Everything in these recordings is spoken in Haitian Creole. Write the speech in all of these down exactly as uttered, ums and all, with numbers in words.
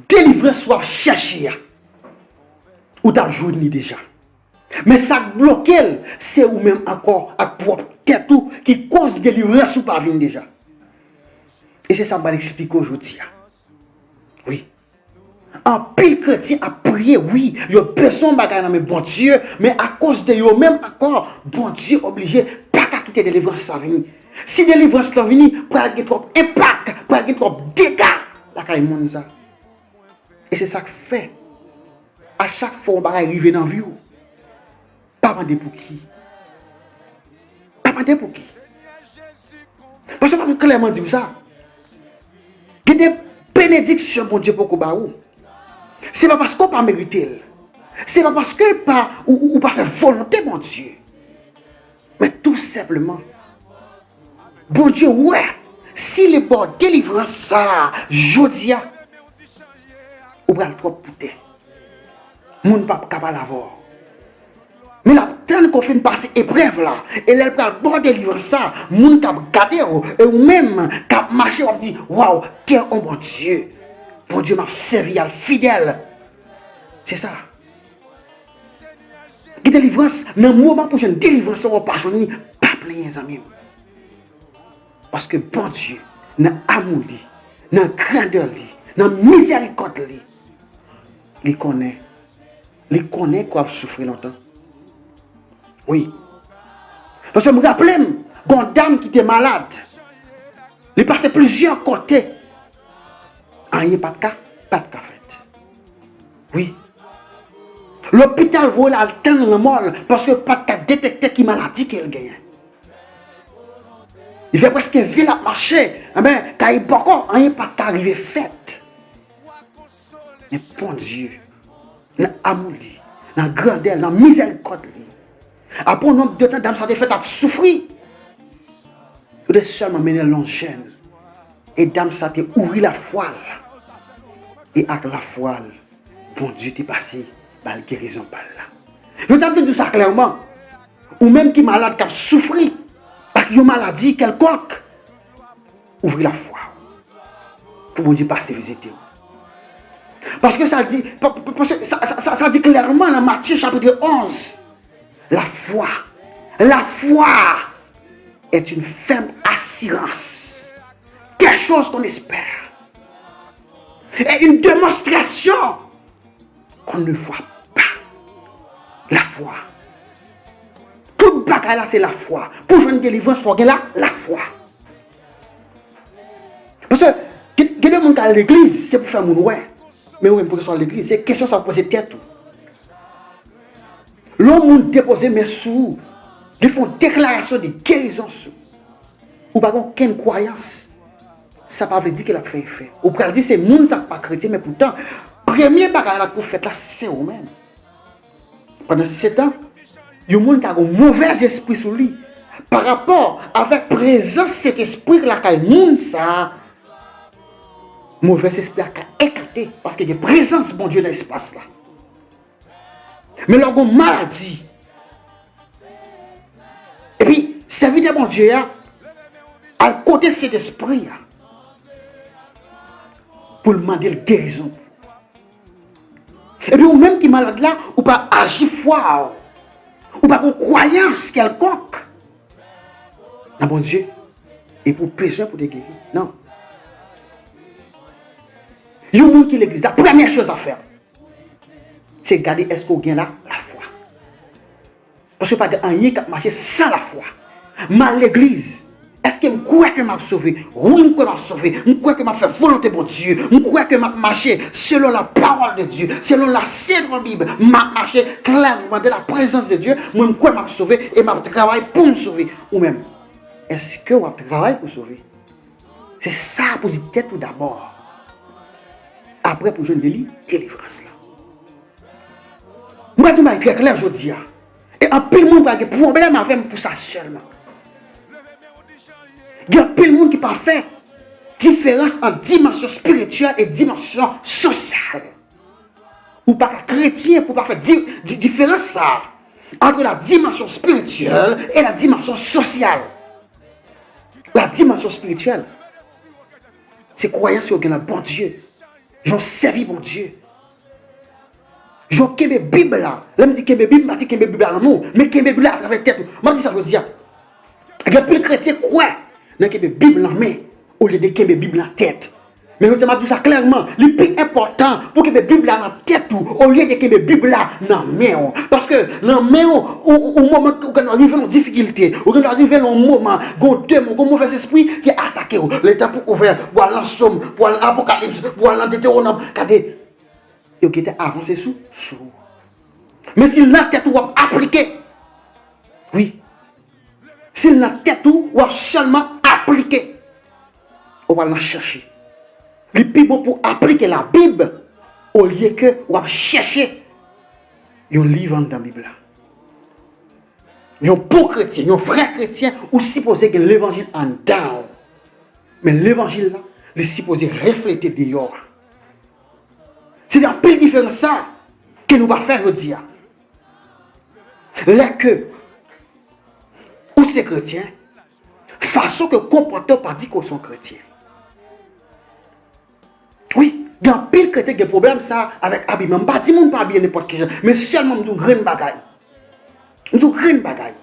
Delivrans w ap chèche a, ou t ap jwenn li deja. Men sa k bloke l, se ou menm ankò ak pwòp tèt ou ki koz delivrans ou pa vin deja. E se sa m pral eksplike w jodi a. Wi. Anpil kretyen ap priye, wi, yo bezwen yon bagay nan men Bondye, men akoz de yo menm ankò, Bondye oblije pa ka kite delivrans la vini. Si delivrans lan vini, pral gen twòp enpak, pral gen twòp dega lakay moun sa. E se sa k fè, a chak fwa yon bagay rive nan vi w, pa mande pouki. Pa mande pouki. Paske m ap klèman di w sa. Gen de benediksyon Bondye poko ba ou. Se pa paske w pa merite l. Se pa paske pa, ou, ou, ou pa fè volonte Bondye. Men tou senpleman, Bondye wè, si li ba w delivrans sa a, jodi a, ou pral twòp pou tè. Moun p ap ka pale avè w. Men l ap tann ke w fin pase eprèv la. E lè l pral ba w delivrans sa, moun k ap gade w, e ou menm k ap mache, w ap di, waw, kè on Bondye. Bondye m ap sèvi a l fidèl. Se sa. Gen delivrans, nan moman pou jwenn delivrans la, w pa jwenn li, pa plenyen zanmi m. Paske Bondye, nan amou li, nan grandè li, nan mizèrikòd li, li konnen, li konnen ke w ap soufri lontan. Wi. Paske m raple m, gen yon dam ki te malad. Li pase plizyè kote. Anyen pa t ka, pa t ka fèt. Wi. Lopital voye l al tann lanmò l, paske pa t ka detekte ki maladi ke l genyen. Li fè prèske vi l ap mache, enben, kay bòkò, anyen pa t ka rive fèt. Men Bondye, nan amou li, nan grandè l, nan mizèrikòd li, apre yon nonb de tan, dam sa te fèt ap soufri. Yo te sèlman mennen l nan yon jèn. E dam sa te ouvri lafwa l. E ak lafwa l, Bondye te pase ba l gerizon pa l la. Yo t ap vin di w sa klèman. Ou menm ki malad, k ap soufri ak yon maladi kèlkonk, ouvri lafwa w pou Bondye pase vizite w. Paske sa di, pa- pa- paske sa, sa, sa, sa di klèman nan Matye chapit onz, la foi, la foi est une ferme assurance des choses qu'on espère et une démonstration qu'on ne voit pas. Lafwa. Tout bagay la se lafwa. Pou jwenn delivrans, fò gen la, lafwa. Paske gen, gen de moun k al legliz, se pou fè moun wè. Men ou menm pou w al legliz, se kesyon sa w poze tèt ou. Lè yon moun depoze men sou ou, li fè yon deklarasyon de gerizon sou ou. Ou pa gen okenn kwayans, sa pa vle di ke l ap fè efè. Ou pral di se moun sa k pa kretyen, men poutan, premye bagay la pou fèt la, se ou menm. Pandansetan, yon moun ka gen yon movèzespri sou li. Pa rapò avèk prezans Sentespri lakay moun sa a, movèzespri a ka ekate, paske gen prezans Bondye nan espas la. Men lè w gen yon maladi, epi sèvitè Bondye a al kote Sentespri a pou l mande l gerizon. Epi ou menm ki malad la, ou pa aji fwa w, ou pa gen kwayans kèlkonk nan Bondye, epi w bezwen pou te geri. Non. Yon moun ki legliz la, premyè choz a fè, se gade èske w gen la, lafwa. Paske pa gen anyen k ap mache san lafwa. M al legliz. Èske m kwè ke m ap sove? Wi, m kwè m ap sove. M kwè ke m ap fè volonte Bondye. M kwè ke m ap mache selon la parole de Dieu, selon la Sainte Bible. M ap mache klèman de la présence de Dieu. Mwen, m kwè m ap sove e m ap travay pou m sove. Ou menm, èske w ap travay pou sove? Se sa pou di tèt ou dabò. Apre pou jwenn deli, delivrans la. Mwen di w bagay trè klè jodi a. E anpil moun pral gen pwoblèm avè m pou sa sèlman. Gen anpil moun ki pa fè diferans ant dimansyon espirityèl e dimansyon sosyal. Ou pa ka kretyen pou w pa fè di, di, diferans sa a ant la dimansyon espirityèl e la dimansyon sosyal. La dimansyon espirityèl, se kwayans yo gen nan Bondye. Jan w sèvi Bondye. Jan w kenbe Bib la. Lè m di kenbe Bib, m pa di kenbe Bib la nan men w, men kenbe Bib la atravè tèt ou. M ap di sa jodi a. Gen anpil kretyen kwè nan kenbe Bib nan men olye de kenbe Bib nan tèt. Men jodi a, m ap di w sa klèman, li pi enpòtan pou kenbe Bib la nan tèt ou olye de kenbe Bib la nan men w. Paske nan men w, ou, ou, ou moman ou gen dwa rive nan difikilte, ou gen dwa rive nan yon moman, gon demon, gon movèzespri ki atake w. Lè tan pou ouvè, pou al nan Sòm, pou al nan Apokalips, pou al nan Detewonòm, gade, yo gentan avanse sou, sou ou. Men si l nan tèt ou, w ap aplike. Wi. Si l nan tèt ou, w ap sèlman aplike. Ou pral nan chèche. Li pi bon pou w aplike Labib olye ke w ap chèche yon liv anndan Bib la. Yon bon kretyen, yon vrè kretyen, ou sipoze gen levanjil anndan w. Men levanjil la, li sipoze reflete deyò a. Se anpil diferans sa ke nou pa fè jodi a. Lè ke ou se kretyen, fason ke w konpòte w pa di ke w se yon kretyen. Wi, gen anpil kretyen gen pwoblèm sa avèk abiman. M pa di moun pa abiye nenpòt ki jan, men sèlman m di w grenn bagay. M di w grenn bagay.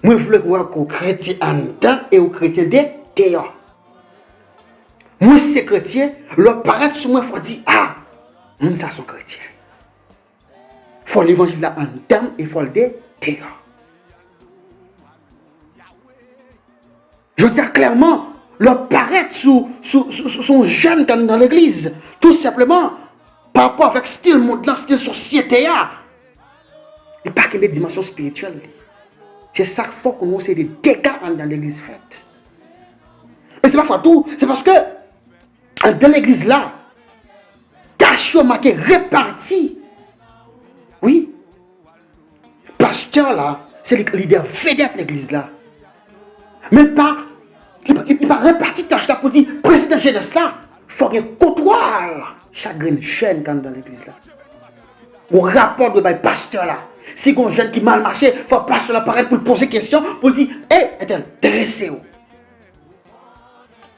Mwen vle wè ke w kretyen anndan e w kretyen de, deyò. Mwen se kretyen, lè w parèt sou mwen, fò w di, a, moun sa se yon kretyen. Fò levanjil la anndan m e fò l de, deyò. Jodi a, klèman, lè w parèt sou, sou, sou, sou, sou yon jèn k anndan legliz, tou senpleman, pa rapò avèk stil mond lan, stil sosyete a, li pa kenbe dimansyon espirityèl li. Se sa k fè w konn wè yon seri de dega anndan legliz fèt. E se pa fòt ou, se paske anndan legliz la, tach yo make repati. Wi. Pastè la, se li k lidè vedèt legliz la. Men l pa, li, li, li pa repati tach la pou di prezidan jenès la, fò gen kontwòl chak grenn jèn k anndan legliz la. Yon rapò dwe bay pastè la. Si gen yon jèn ki mal mache, fò pastè la parèt pou l poze kesyon, pou l di, ey, entèl, drese w.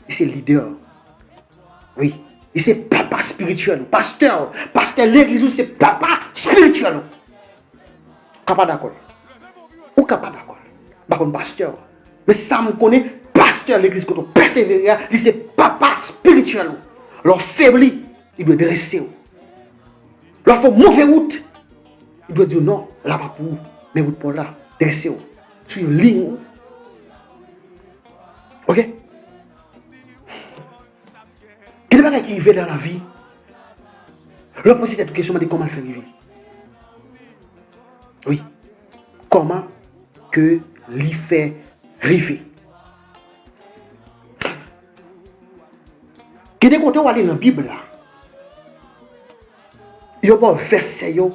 Li se lidè. Wi. Li se papa espirityèl ou. Pastè ou. Pastè legliz ou se papa espirityèl ou. Ou ka pa dakò l. Ou ka pa dakò l. M pa konn pastè ou. Men sa m konnen, pastè legliz kote w pèsevere a, li se papa espirityèl ou. Lè w febli, li dwe drese w. Lè w fè w move wout, li dwe di w non, la pa pou ou. Men wout pa w la, drese w. Swiv liy ou. Oke? Gen de bagay ki rive nan lavi. Lè w poze tèt ou kesyon, mande kòman l fè rive. Wi. Kòman ke li fè rive? Gen de kote w ale nan Bib la, yo ba w vèsè yo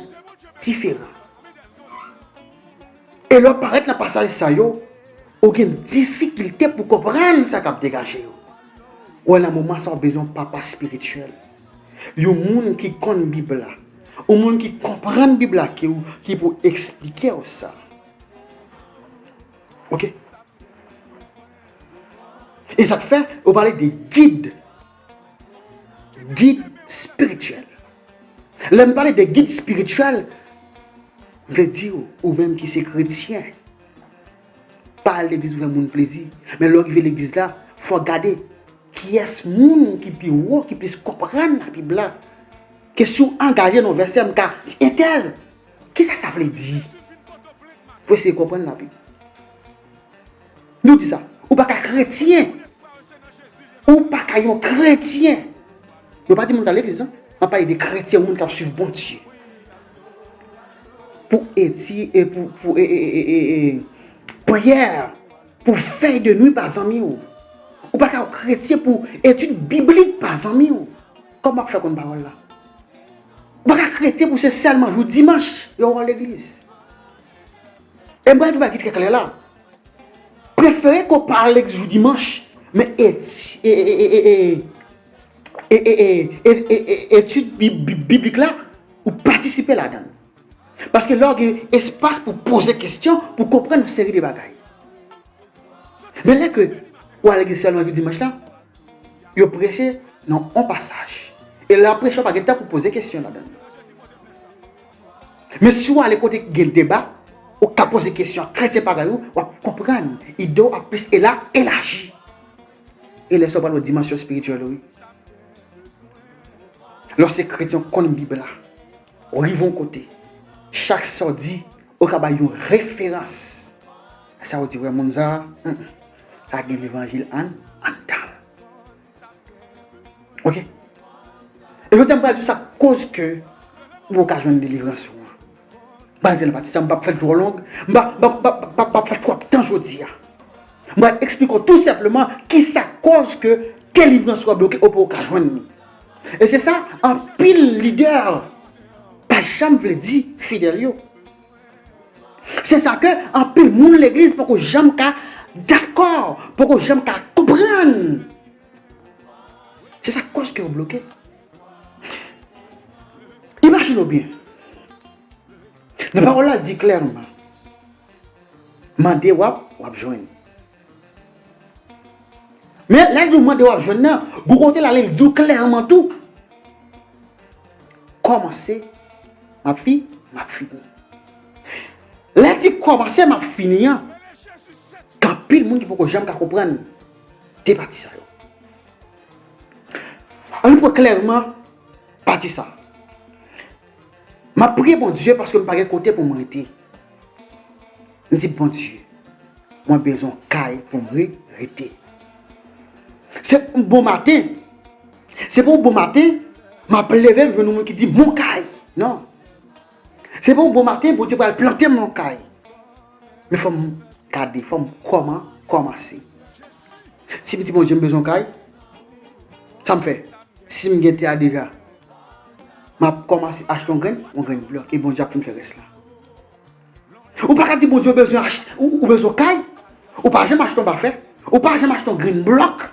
diferan. E lè w parèt nan pasaj sa yo, ou gen difikilte pou konprann sa k ap degaje yo. Ou wè nan moman sa w bezwen yon papa espirityèl. Yon moun ki konn Bib la. Yon moun ki konprann Bib la ki, ki pou eksplike w sa. Oke? E sa k fè, ou pale de gid. Gid espirityèl. Lè m pale de gid espirityèl, m vle di w, ou menm ki se kretyen, pa al legliz pou fè moun plezi. Men lè w rive legliz la, fò w gade kiyès moun ki pi wo, ki plis konprann Labib la. Ke si w angaje nan yon vèsè, m ka di, entèl, kisa sa vle di? Pou eseye konprann Labib. Nou di sa, ou pa ka kretyen. Ou pa ka yon kretyen. Mwen pa di moun k al legliz, non. Mwen pale de kretyen, moun k ap swiv Bondye. Pou eti-, e pou, pou, e, e, e, e, e, priyè, pou vèy de nwi pa zanmi w. Ou pa ka yon kretyen pou etid biblik pa zanmi w. Kòman w ap fè konn pawòl la? Ou pa ka kretyen pou se sèlman jou dimanch yo w al legliz. E m pral di w bagay ki trè klè la. Prefere ke w pa al legliz jou dimanch, men eti-, e, e, etid bib-, bib-, biblik la, ou patisipe ladan l. Paske la w gen espas pou poze kesyon, pou konprann yon seri de bagay. Men lè ke w al legliz sèlman jou dimanch la, yo preche nan yon pasaj. E lè w ap preche, w pa gen tan pou poze kesyon ladan l. Men si w ale kote ki gen deba, ou ka poze kesyon a kretyen parèy ou, w ap konprann. Ide w ap plis ela-, elaji. E lè sa w pral wè dimansyon espirityèl ou, wi. Lè w se kretyen, w konn Bib la. Ou rive yon kote. Chak sa w di, ou ka bay yon referans. Sa w di, wè, moun sa, mm, mm, sa gen levanjil an, anndan l. Oke? E jodi a, m pral di w sa k koz ke ou poko ka jwenn delivrans ou an. M pral antre nan pati sa, m p ap fè l twò long, m p ap, m p ap, m p ap, m p ap fè twòp tan jodi a. M pral eksplike w tou senpleman kisa k koz ke delivrans ou an bloke, ou poko ka jwenn li. E se sa, anpil lidè pa janm vle di fidèl yo. Se sa ke anpil moun legliz poko janm ka dakò, poko janm ka konprann. Se sa k koz ke yo bloke. Imajine w byen. Nan pawòl la di klèman, mande w ap, w ap jwenn. Men lè l di w mande w ap jwenn nan, gon kote l ale l di w klèman tou. Kòmanse, m ap fi-, m ap fini. Lè l di kòmanse, m ap fini an, gen anpil moun ki poko janm ka konprann de pati sa yo. Ann pran klèman pati sa. M ap priye Bondye paske m pa gen kote pou m rete. M di, Bondye, mwen bezwen yon kay pou m re-, rete. Se yon bon maten. Se pa yon bon maten, m ap leve, m jwenn yon moun ki di, mon kay. Non. Se pa yon bon maten, Bondye pral plante m yon kay. Men fò m gade, fò m kòman, kòmanse. Si m di Bondye m bezwen yon kay, sa m fè? Si m gen tè a deja, m ap kòmanse achte yon grenn, yon grenn blòk, e Bondye ap fin fè rès la. Ou pa ka di Bondye ou bezwen achte, ou, ou bezwen kay, ou pa janm achte yon bafè, ou pa janm achte yon grenn blòk,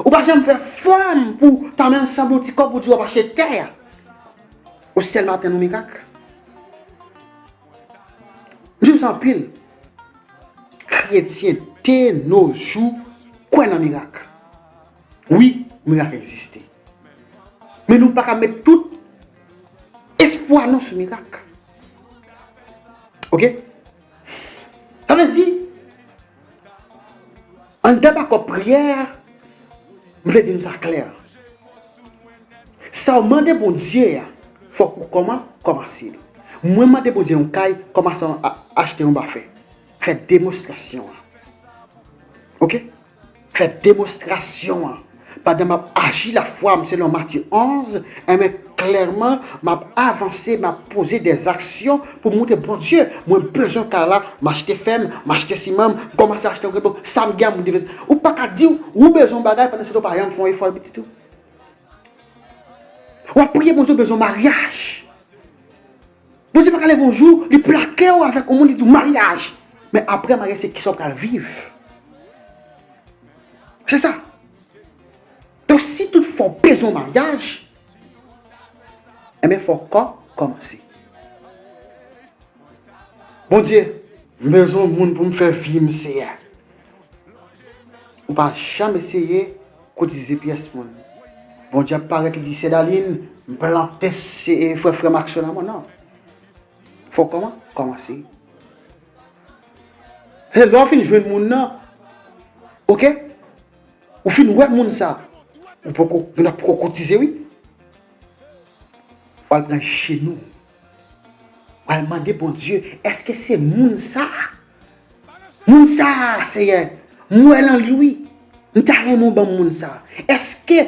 ou pa janm fè fòm pou ta menm sanble yon ti kòb pou di w ap achte tè a. Ou sèlman ap tann yon mirak. M di w sa anpil. Kretyen de no jou kwè nan mirak. Wi, mirak egziste. Men nou pa ka met tout espwa nou sou mirak. Oke? Sa vle di, anndan pakòt priyè, m vle di nou sa klè. Sa w mande Bondye a, fòk ou kòman, kòmanse l. Mwen mande Bondye yon kay, kòmanse a-, achte yon bafè. Fè demonstrasyon an. Oke? Fè demonstrasyon an. Pandan m ap aji lafwa m selon Matye onz, enben, klèman, m ap avanse, m ap poze dèzaksyon pou montre Bondye, mwen bezwen kay la, m achte fè m, m achte siman m, m kòmanse achte yon grenn blòk, sa m gen a moun devèse. Ou pa ka di w, ou bezwen yon bagay pandan se tan w pa janm fè yon efò pitit ou. W ap priye Bondye w bezwen yon maryaj. Bondye pa ka leve yon jou, li plake w avèk yon moun, li di w maryaj. Men apre maryaj, se kisa w pral viv. Se sa. Donk, si toutfwa w bezwen yon maryaj, enben, fò w kò-, kòmanse. Bondye, m bezwen yon moun pou m fè vi m, Seyè. Ou pa janm eseye koutize pyès moun. Bondye ap parèt, li di, Sèdalin, m plante se, e, frè, frè Makson nan men w, non. Fò w kòman? Kòmanse. E lè w fin jwenn moun nan, oke? Ou fin wè moun sa, ou poko, moun nan poko koutize, wi. W al pran jenou. W al mande Bondye, èske se moun sa? Moun sa, Seyè, m wè nan li, wi. M ta renmen w ban m moun sa. Èske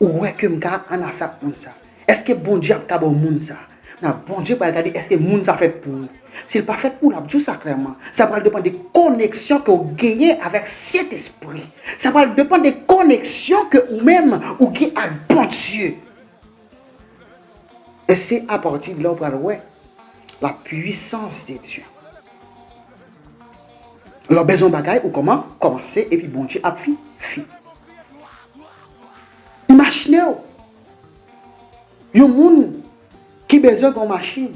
ou wè ke m ka annafè ak moun sa? Èske Bondye ap ka ba w moun sa? Nan Bondye pral gade èske moun sa fèt pou ou. Si l pa fèt pou ou, l ap di w sa klèman. Sa pral depann de koneksyon ke w genyen avèk Sentespri. Sa pral depann de koneksyon ke ou menm ou gen ak Bondye. E se apati de la w pral wè la puissance de Dieu. Lè w bezwen yon bagay, ou kòman, kòmanse, epi Bondye ap fi, fi. Imajine w, yon moun ki bezwen gen yon machin,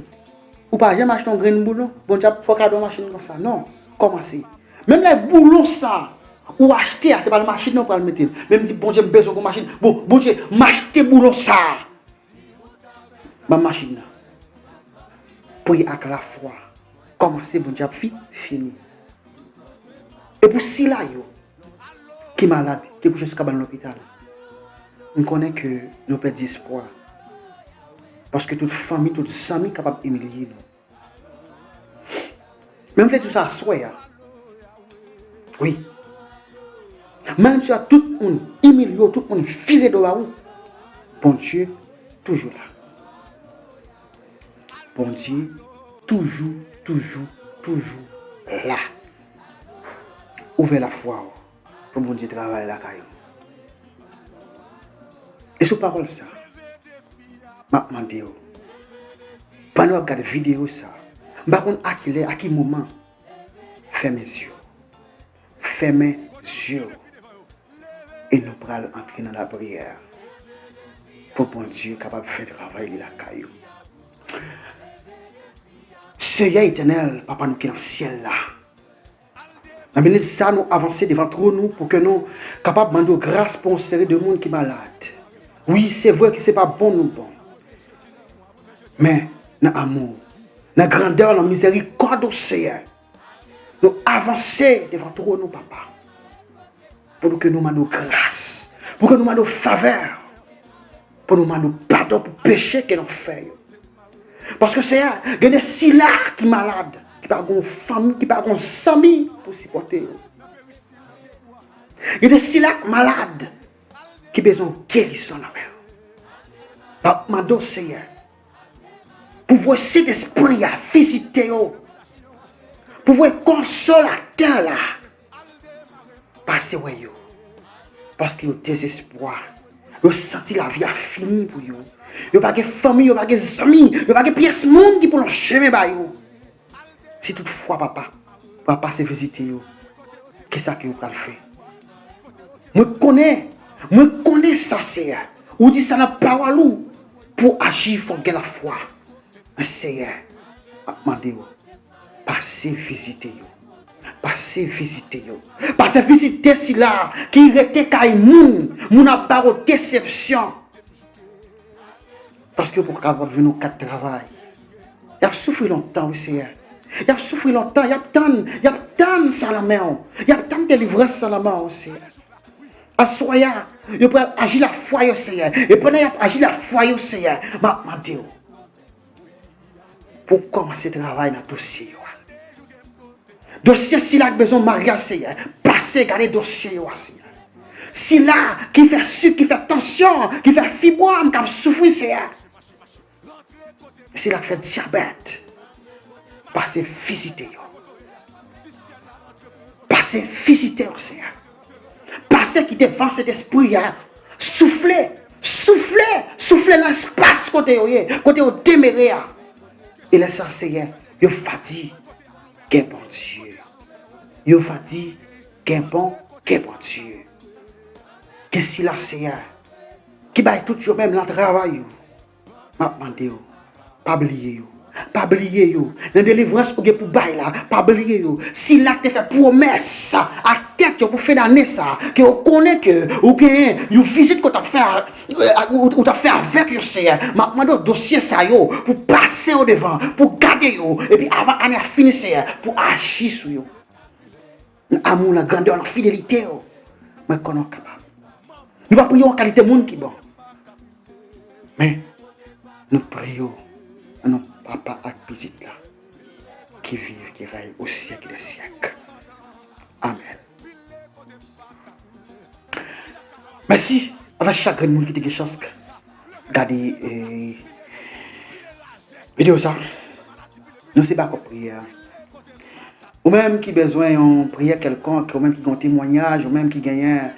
ou pa janm achte yon grenn boulon, Bondye ap fè w kado yon machin konsa. Non, kòmanse. Menm lè boulon sa, Ou achte a, se pa nan machin nan ou pral mete l. Men m di, Bondye, m bezwen yon machin. Bon, Bondye, m achte boulon sa a. Ban m machin nan. Priye ak lafwa. Kòmanse, Bondye ap fi, fini. E pou sila yo ki malad, ki kouche sou kabann lopital, m konnen ke nou pèdi espwa. Paske tout fanmi, tout zanmi kapab imilye nou. Men m vle di w sa aswè a. Wi. Menm si tout moun imilye w, tout moun vire do ba ou, Bondye toujou la. Bondye toujou, toujou, toujou la. Ouvè lafwa w pou Bondye travay lakay ou. E sou pawòl sa, m ap mande w, pandan w ap gade videyo sa, m pa konn a ki lè, a ki moman, fèmen zye w. Fèmen zye w. E nou pral antre nan lapriyè pou Bondye kapab fè travay li lakay ou. Seyè Etènèl, Papa nou ki nan syèl la, nan minit sa, nou avanse devan twòn ou pou ke nou kapab mande w gras pou yon seri de moun ki malad. Wi, se vre ke se pa bon nou bon. Men, nan amou w, nan grandè w, nan mizèrikòd ou, Seyè, nou avanse devan twòn ou, Papa, pou nou ke nou mande w gras, pou ke nou mande w favè, pou nou mande w padon pou peche ke nou fè yo. Paske, Seyè, gen de sila ki malad, ki pa gen fanmi, ki pa gen zanmi pou sipòte yo. Gen de sila k malad, ki bezwen yon gerizon nan men w. M ap mande w, Seyè, pou voye Sentespri a vizite yo, pou voye Konsolatè la pase wè yo, paske yo dezespwa, yo santi lavi a fini pou yo. Yo pa gen fanmi, yo pa gen zanmi, yo pa gen pyès moun ki pou lonje men ba yo. Si toutfwa, Papa, w ap pase vizite yo, kisa ke yo pral fè? Mwen konnen, mwen konnen sa, Seyè. Ou di sa nan pawòl ou, pou w aji, fò w gen lafwa. Men, Seyè, m ap mande w, pase vizite yo. Pase vizite yo. Pase vizite sila ki rete kay moun, moun ap ba yo desepsyon. Paske yo poko kapab jwenn yon kat travay. Y ap soufri lontan, wi, Seyè. Y ap soufri lontan, y ap tann, y ap tann sa nan men w. Y ap tann delivrans sa nan men w, Seyè. Aswè a, yo pral aji lafwa yo, Seyè. E pandan y ap aji lafwa yo, Seyè, m ap mande w pou w kòmanse travay nan dosye yo a. Dosye sila k bezwen maryaj, Seyè, pase gade dosye yo a, Seyè. Sila ki fè sik, ki fè tansyon, ki fè fibwòm, k ap soufri, Seyè. Sila k fè dyabèt, pase vizite yo. Pase vizite yo, Seyè. Pase kite van Sentespri a soufle, soufle, soufle nan espas kote yo ye, kote yo demere a. E lè sa, Seyè, yo va di, gen Bondye. Yo va di, gen bon, gen Bondye. Gen sila, Seyè, ki bay tout yo menm nan travay yo. M ap mande w, pa bliye yo. Pa bliye yo. Nan delivrans ou gen pou bay la, pa bliye yo. Sila k te fè pwomès ak tèt yo pou fen dane sa, ke yo konnen ke ou genyen yon vizit ke w t ap fè a, ou, ou, ou t ap fè avèk yo, Seyè. M ap mande w dosye sa yo pou pase yo devan, pou gade yo, epi avan ane a fini, Seyè, pou aji sou yo. Nan amou, nan grandè, nan fidelite w, mwen konnen w kapab. Nou pa priye yon kalite moun ki bon. Men, nou priye w nan non Papa ak Pitit la, ki viv, ki rèy o syèk dè syèk. Amèn. Mèsi avèk chak grenn moun ki te gen chans gade, eh, videyo sa. Nou se bakòp priyè a. Ou menm ki bezwen yon priyè kèlkonk, ou menm ki gen yon temwanyaj, ou menm ki genyen,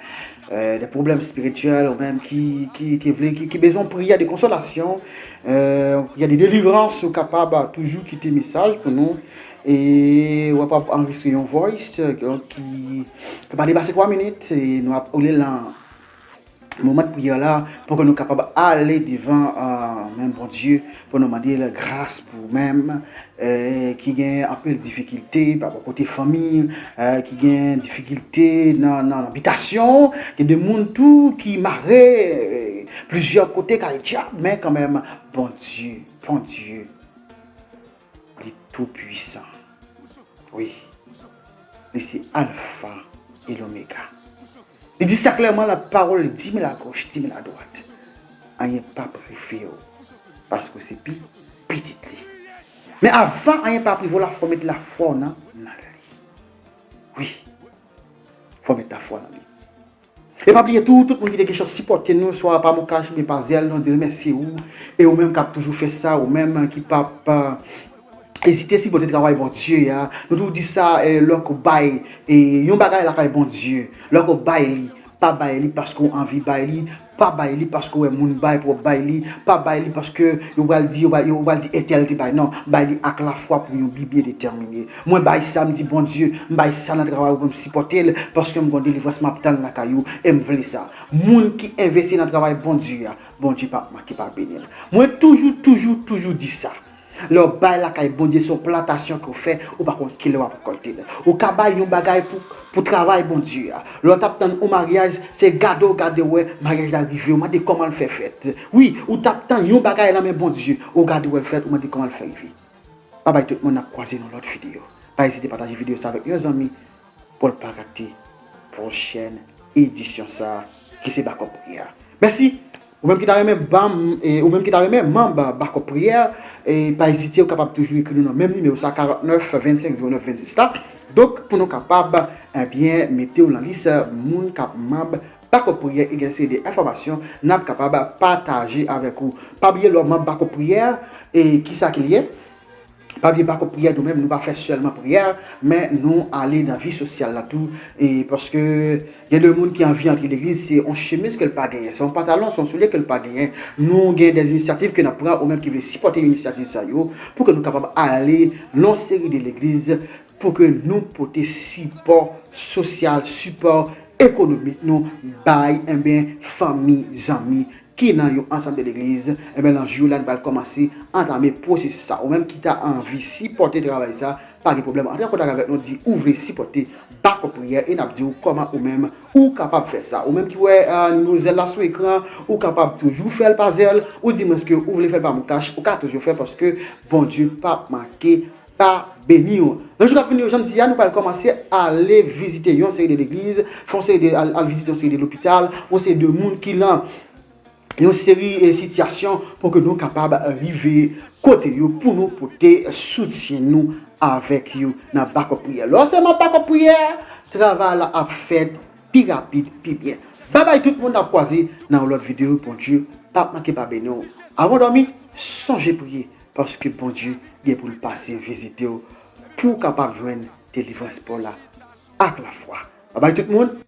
eh, de pwoblèm espirityèl, ou menm ki, ki, ki vle, ki, ki bezwen yon priyè de konsolasyon, eh, yon priyè de delivrans, ou kapab toujou kite mesaj pou nou. E w ap anrejistre yon voice, eh, ki, ki pa depase twa minit, e nou ap oule lan moman de priyè la, pou ke nou kapab ale devan, euh, men Bondye, pou nou mande l gras pou ou menm, euh, ki gen anpil difikilte, pa bò kote fanmi, euh, ki gen difikilte nan, nan, nan bitasyon, gen de moun tou ki mare, euh, plizyè kote kay dyab, men kanmenm, Bondye, Bondye, li tou pwisan. Wi, li se Alfa e Lomega. Li di sa klèman, la pawòl, di mil agoch, di mil adwat. Anyen p ap rive w, paske w se pi pitit li. Men avan anyen pa ap rive w, la fò w met lafwa w nan, nan li. Wi, fò w met lafwa w nan li. E pa bliye tou, tout moun ki te gen chans sipòte nou, swa pa MonCash oubyen pa Zelle, nou di remèsye ou. E ou menm k ap toujou fè sa, ou menm ki p ap, euh, ezite sipòte travay Bondye a. Nou toujou di sa, eh, lè w bay, eh, yon bagay lakay Bondye, lè w bay li, pa bay li paske w anvi bay li, pa bay li paske w wè moun bay pou w bay li, pa bay li paske yo pral di, yo pral, yo pral di entèl te bay. Non, bay li ak lafwa pou yon bi byen detèmine. Mwen bay sa, m di, Bondye, m bay sa nan travay ou pou m sipòte l, paske m gon delivrans m ap tann lakay ou, e m vle sa. Moun ki envesti nan travay Bondye a, Bondye p ap manke pa beni l. Mwen toujou, toujou, toujou di sa. Lè w bay lakay Bondye, se yon plantasyon ke w fè, ou pa konn kilè w ap rekòlte l. Ou ka bay yon bagay pou, pou travay Bondye a. Lè w t ap tann yon maryaj, se gade w gade w wè maryaj la rive, ou mande kòman l fè fèt. Wi, ou t ap tann yon bagay nan men Bondye, ou gade w wè l fèt, ou mande kòman l fè rive. Babay tout moun, n ap kwaze nan lòt videyo. Pa ezite pataje videyo sa avèk yon zanmi pou l pa rate pwochèn edisyon sa a, ki se Bakòp Priyè. Mèsi! Ou menm ki ta renmen ban m, e, ou menm ki ta renmen manm Bakòp Priyè, e, pa ezite, ou kapab toujou ekri nou nan menm nimewo sa, karant nèf, vennsenk, zewo nèf, vennsis la. Donk, pou nou kapab, ebyen, mete w nan lis moun k ap manm Bakòp Priyè, e gen seri de enfòmasyon n ap kapab pataje avèk ou. Pa bliye, lè w manm Bakòp Priyè, e, kisa ke l ye? Pa bliye, Bakòp Priyè, nou menm, nou pa fè sèlman priyè, men nou ale nan vi sosyal la tou, e paske gen de moun ki anvi antre legliz, se yon chemiz ke l pa genyen, se yon pantalon, se yon soulye ke l pa genyen. Nou gen de inisyativ ke n ap pran, ou menm ki vle sipòte inisyativ sa yo, pou ke nou kapab ale nan yon seri de legliz, pou ke nou pote sipò sosyal, sipò ekonomik nou bay, enben, fanmi, zanmi, ki nan yon ansanm de legliz, enben, nan jou la, nou pral kòmanse antame pwosesis sa. Ou menm ki ta anvi sipòte travay sa, pa gen pwoblèm. Antre an kontak avèk nou, di ou vle sipòte Bakòp Priyè, e n ap di w kòman ou menm ou kapab fè sa. Ou menm ki wè, eh, nimewo Zelle la sou ekran, ou kapab toujou fè l pa Zelle, ou di mwen ke ou vle fè l pa MonCash, ou ka toujou fè l paske Bondye p ap manke pa beni w. Nan jou k ap vini yo, jan m di a, nou pral kòmanse ale vizite yon seri de legliz, fè yon seri de, al, al vizite yon seri de lopital, yon seri de moun ki nan yon seri, eh, sitiyasyon pou ke nou kapab rive kote yo, pou nou pote soutyen nou avèk yo nan Bakòp Priyè. Lè w se manm Bakòp Priyè, travay la ap fèt pi rapid, pi byen. Babay tout moun, n ap kwaze nan yon lòt videyo. Bondye p ap manke pa beni w. Avan w dòmi, sonje priye, paske Bondye gen pou l pase vizite w pou w kapab jwenn delivrans pa w la ak lafwa. Babay tout moun.